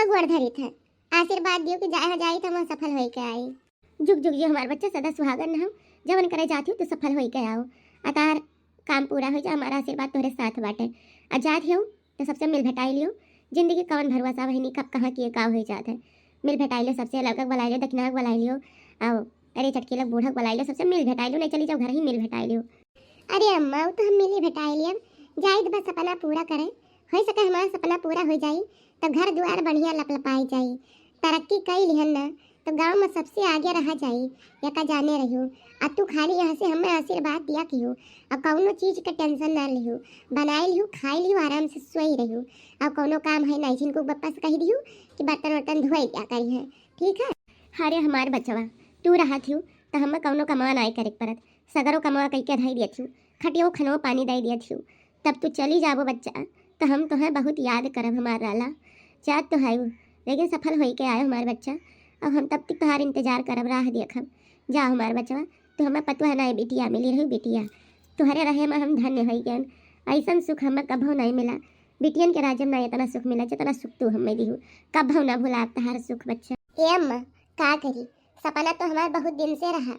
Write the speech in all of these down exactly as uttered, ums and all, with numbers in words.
गोड़ धरित है, आशीर्वाद दियो कि जहाँ जाई त हम सफल होई के आई। जुग जुग जियो हमार बच्चा, सदा सुहागन रहो। जवन करे जात हो तो सफल होई के आओ। अतार काम पूरा हो जा, हमारा आशीर्वाद तोहरे साथ बाटे। आ जात हो तो सबसे मिल भेटाई लियो। जिंदगी कवन भरोसा बहिनी, कब कहाँ किए का हो जात है। मिल भेटाई लियो सबसे, लड़का के बुलाई लियो, दखिना के बुलाई लियो। आओ, अरे चटकी लग बूढ़ा के बुलाई लियो, सबसे मिल भेटाई लियो, नहीं चली जाओ घर ही मिल भेटाई लियो। अरे अम्मा, वो तो हम मिली भेटाई लियब, जाइत बस सपना पूरा करे। हो सके हमारा सपना पूरा हो जाई, तो घर दुआर बढ़िया लपलपाई जाई। तरक्की कई लिहन ना, तो गांव में सबसे आगे रहा जाई, या का जाने रहियो। आ तू खाली यहाँ से हमें आशीर्वाद दिया कियो, और कौनो चीज का टेंशन ना लियो, बनाई लियो, खाई लियो, आराम से सोई रहियो। और कौनो काम है नहीं, जिनको बप्पा से कही दियो कि बर्तन वर्तन धोए क्या करी है, ठीक है? अरे हमार बचवा, तू रहा थियो, तो हमें कौनो कमवा नाई करे के पड़त, सगरो कमवा कई के धई दिया थियो, खटियो खनो पानी दे दिया थियो। तब तू चली जाबो बच्चा, तो हम तोहे बहुत याद करब हमार लाला। जात तो है, लेकिन सफल होई के आयो हमार बच्चा। अब हम तब तक तोहार इंतजार करब, राह देखब। जा हमार बचवा, तू हमें पतुआ नाई बिटिया मिली रही बिटिया। तोहरे रहे में हम धन्य होई गयन। ऐसन सुख हमें कभो नाई मिला। बिटियन के राज में ना इतना सुख मिला जितना सुख तू हमें दिहू। कभो ना भुलाब तोहार सुख बच्चा। ए अम्मा, का करी, सपना तो हमार बहुत दिन से रहा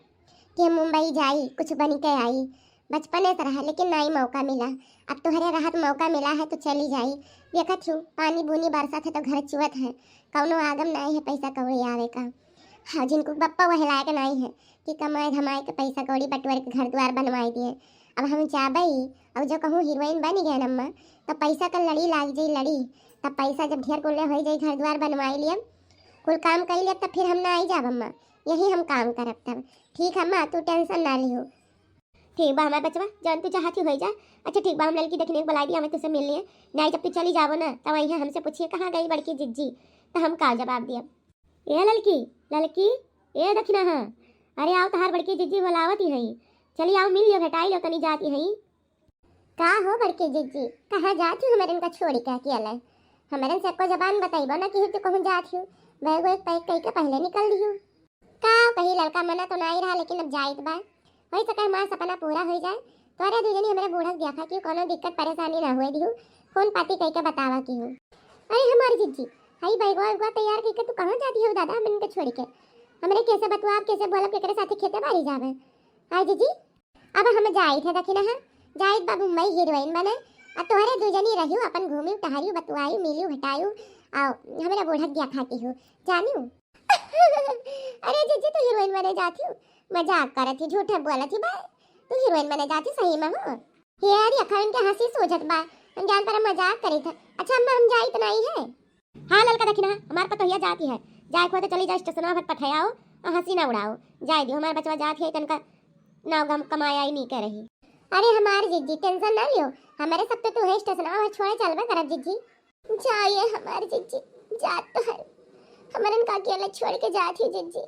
कि हम मुंबई जाई, कुछ बन के आई। बचपने से रहा, लेकिन नाई मौका मिला। अब तोहरे रहत मौका मिला है तो चली जाई। देखत हूँ पानी बूनी बरसत है तो घर चुअत है, कौनो आगम नाई है पैसा कौड़ी आवे का। हाँ, जिनको बप्पा वह लायक नाई है कि कमाए धमाए के पैसा कौड़ी बटोर के घर द्वार बनवाई दिए। अब हम जाबई और जो कहूँ हीरोइन बन गए अम्मा, तो पैसा का लड़ी लाग जाई लड़ी। तब पैसा जब ढेर कुल्ले हो जाई, घर द्वार बनवाई लियब, कुल काम कर लियब, तब फिर हम ना आई जाब अम्मा, यही हम काम करब तब। ठीक है अम्मा, तू टेंशन ना लियो। ठीक बा हमार बचवा, जौन तू चाहत ही हो जा। अच्छा ठीक बा, हम ललकी देखने के बुलाई दिया, हमें तुझसे मिल लिए। नहीं, जब तू चली जाबो ना, तब वहीं हमसे पूछिए कहाँ गई बड़की जिज्जी, तो हम का जवाब दिया। ए ललकी, ललकी, ए दखिना हाँ, अरे आओ तोहार बड़की जिज्जी बुलावत ही हई, चली आओ मिल लियो, भेटाई लो, तनी जात ही हई। का हो बड़की जिज्जी, कहाँ जात ही हमरन का छोड़ी के अकेले? हमरन से एको जबान बताइबो ना कि तू कहूँ जात ही, बैग वैग पैक कई के पहले निकल दिहू। का कही, ललका मना तो नाई रहा, लेकिन अब जाइत बा। हो सके हमार सपना पूरा हो जाए। तोरे दू जनी हमरे बूढ़ा के देखा कि कोनो दिक्कत परेशानी ना हुए दिहू। फोन पाती कई के बतावा कि हूँ। अरे हमार जिज्जी, हई बैगवा वैगवा तैयार कई के तू कहाँ जाती हो दादा, हमन के छोड़ के? हमरे कैसे बतुआ, कैसे बोलब, केकरे साथे खेते बारी जावे? हाय जिज्जी, अब हम जाइत है दखिना है, जाइत बा मुंबई हीरोइन बने। आ तोहरे दू जनी रहियो, अपन घूमियो टहरियो, बतुआइयो, मिलियो, भेटाइयो, आ हमरे बूढ़ा के देखा की हो, जानियो। अरे जिज्जी, तू हीरोइन बने जात ही? मजाक करत ही, झूठे बोलत ही बा। तू हीरोइन बने जात ही सही में हो? हे अरे अखा इनके हंसी सूझत बा, हम जान पर मजाक करी थे। अच्छा अम्मा, हम जाइत नहीं है। हाँ ललका दखिना, हमार पतोहिया जात ही है, जाए को तो चली जाओ स्टेशनवा भर पठाओ और हंसी ना उड़ाओ। जाए दियो, हमार बचवा जात ही है, तनका नाव गम कमाया ही नहीं कर रही। अरे हमार जिज्जी टेंशन ना लियो, हमारे सब तो तू है स्टेशनवा भर छोड़े चलबे करब जिज्जी। जाओ ये हमार जिज्जी, जात तो है, हमरन का अकेला छोड़ के जात ही जिज्जी।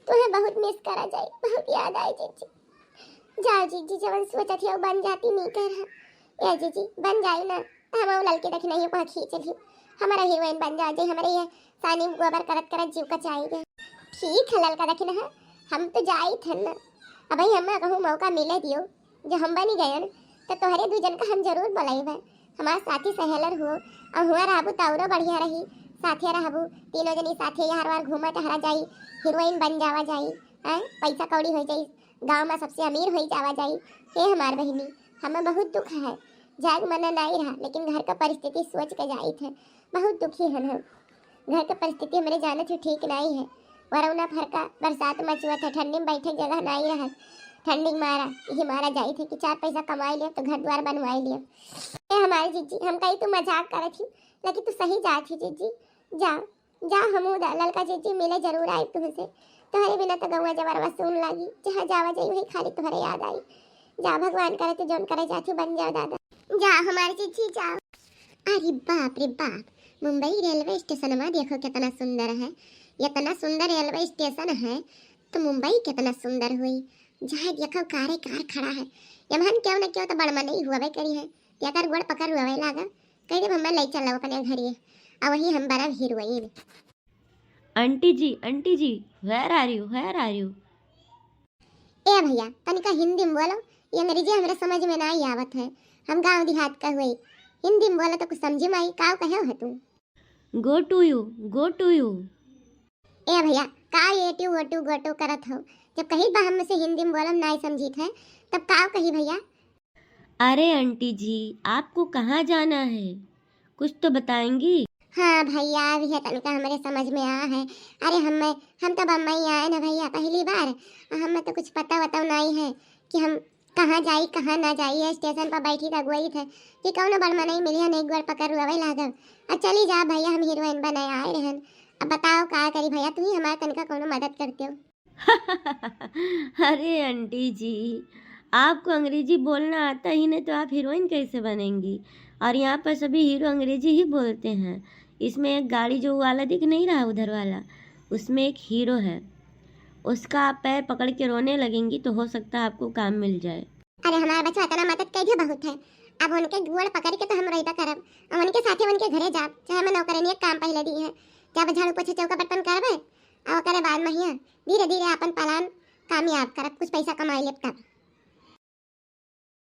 तुम्हें बहुत मिस करा जाए, बहुत याद आए जिज्जी। जाओ जिज्जी, जवन सोचत ही बन जाती नहीं कर है। ए जिज्जी बन जाई ना, तो हम ललके देख नहीं वहाँ खींच ली, हमारा हीरोइन बन जाओ जी, हमारे ये सानी गोबर करत करत जीव का चाहिए। ठीक है ललका दखिना है, हम तो जाई थे ना, अब हम कहूँ मौका मिले दियो, जो हम बनी गयन, तो तोहरे दू जन का हम जरूर बुलाइबे। हमार साथी सहेलर हो, और हुआ रहबू तो औरो बढ़िया रही। साथे रहबू, तीनों जनी साथे यार वार घूमा टहरा जाई, हीरोइन बन जावा जाई, हैं, पैसा कौड़ी हो जाई, गांव में सबसे अमीर हो जावा जाई। हे हमार बहिनी, हमें बहुत दुख है, जाग मना नहीं रहा, लेकिन घर का परिस्थिति सोच के जाई थे, बहुत दुखी हन हम। घर के परिस्थिति हमरे जानत हो ठीक नाई है। वरौना फरका, बरसात मचुआ था, ठंडी में बैठे के जगह नाई रहत। ठंडी के मारा, यही मारा जाई थे कि चार पैसा कमाई लिया तो घर द्वार बनवाई लिया। ए हमारे जिज्जी, हम कही तू मजाक करत ही, लेकिन तू सही जात ही जिज्जी। जा, जा हमू दा-, ललका जिज्जी मिले जरूर आए तुमसे। तोहरे बिना तो गौवा जवरवा सुन लागी, जहाँ जावा जाई वही खाली तोहरे याद आई। जा भगवान करे तू जौन करे जात ही बन जाओ दादा। जा हमारे जिज्जी जा। अरे बाप रे बाप, मुंबई रेलवे स्टेशनवा देखो कितना सुंदर है। इतना सुंदर रेलवे स्टेशन है तो मुंबई कितना सुंदर हुई। जहाँ देखो कारे कार खड़ा है, यमहन क्यों न क्यों तो बड़मनई हुआ करी है। तेकर गोड़ पकड़ हुआ लागा, कह दे हमें ले चलो अपने घरे, और वही हम बड़ा heroine. Aunty ji, aunty ji, where are you, where are you? ए भैया, तनिका हिंदी में बोलो, ये अंग्रेजी हमरा समझ में नाई आवत है। हम गांव देहात का हुई, हिंदी में बोलो तो कुछ समझी माई, काव कहे है तू? Go to you, go to you। ए भैया, का ये टू वो टू गो टू करत हो? जब कही बा हमसे हिंदी में बोलम नाई समझित है, तब का कही भैया? अरे आंटी जी, आपको कहाँ जाना है, कुछ तो बताएंगी। हाँ भैया, अभी है तनिका हमरे समझ में आ है। अरे हम हम तो बम्बई आए ना भैया, पहली बार। हमें तो कुछ पता वता नहीं है कि हम कहाँ जाई, कहाँ ना जाई। है स्टेशन पर बैठी रह गई थे कि कौनो बड़ मनई मिली है, नहीं गोड़ पकड़ रुआवे लागब। आ चली जा भैया, हम हीरोइन बने आए रहन। अब बताओ का करी भैया, तू ही हमार तनिका कौनो मदद करते हो। अरे आंटी जी, आपको अंग्रेजी बोलना आता ही नहीं तो आप हीरोइन कैसे बनेंगी? और यहाँ पर सभी हीरो अंग्रेजी ही बोलते हैं। इसमें एक गाड़ी जो वाला दिख नहीं रहा उधर वाला, उसमें एक हीरो है, उसका आप पैर पकड़ के रोने लगेंगी तो हो सकता है आपको काम मिल जाए। अरे हमार बच्चा इतना मदद कर दियो बहुत है। अब उनके गोड़ पकड़ के तो हम रोइबा करब। अब उनके साथे उनके घरे जाब, चाहे हम नौकरानी के काम पहले दी है। जब झाड़ू पोछा चौका बर्तन करबे, और ओकरे बाद महिया धीरे धीरे अपन प्लान कामयाब करब, कुछ पैसा कमाई लेब तब।